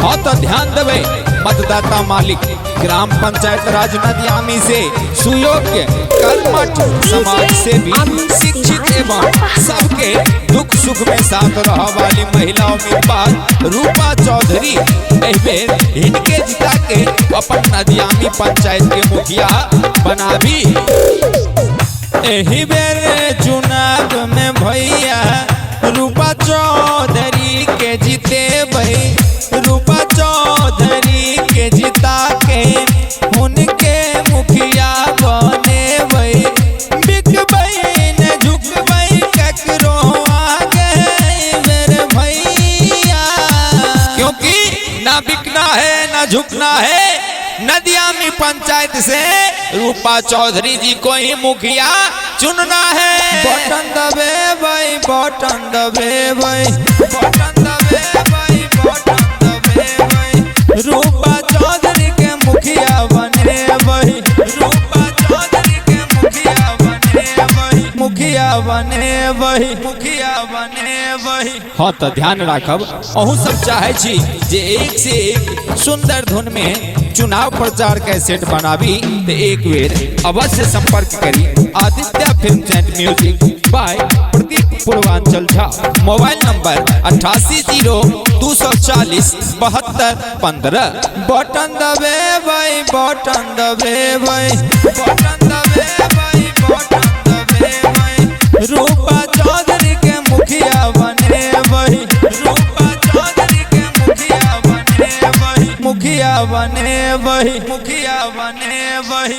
हाँ तो ध्यान देवे मतदाता मालिक, ग्राम पंचायत राज नदियामी से सुयोग्य कर्मठ समाज सेवी शिक्षित एवं सबके दुख सुख में साथ रह वाली महिला उम्मीदवार रूपा चौधरी एहि बेर हिनके जिता के अपन नदियामी पंचायत के मुखिया बनाबी। एहि बेर चुनाव में भैया रूपा चौधरी के जीतेबै, रूपा चौधरी के जिता के उनके मुखिया बनेबै। बिकबै न झुकबै ककरो आगे मेरे भैया, क्योंकि ना बिकना है ना झुकना है। नदियामी पंचायत से रूपा चौधरी जी को ही मुखिया चुनना है। बटन दबेबै, बटन दबेबै, बटन दबेबै, बटन दबेबै, रूपा चौधरी के मुखिया बनेबै, रूपा चौधरी के मुखिया बनेबै, मुखिया बनेबै, मुखिया बनेबै। हाँ तो ध्यान राखब, अहूँ सब चाहे छी जे एक से एक सुंदर धुन में चुनाव प्रचार कैसेट बनाबी तो एक बेर अवश्य संपर्क करी Aditya film and music by Pradeep Purvanchal Jha. Mobile number 880240 7215। Button दबेबै, बटन दबेबै, बटन दबेबै, बटन दबेबै, रूपा चौधरी के मुखिया बनेबै, रूपा चौधरी के मुखिया बनेबै, मुखिया बनेबै, मुखिया बनेबै।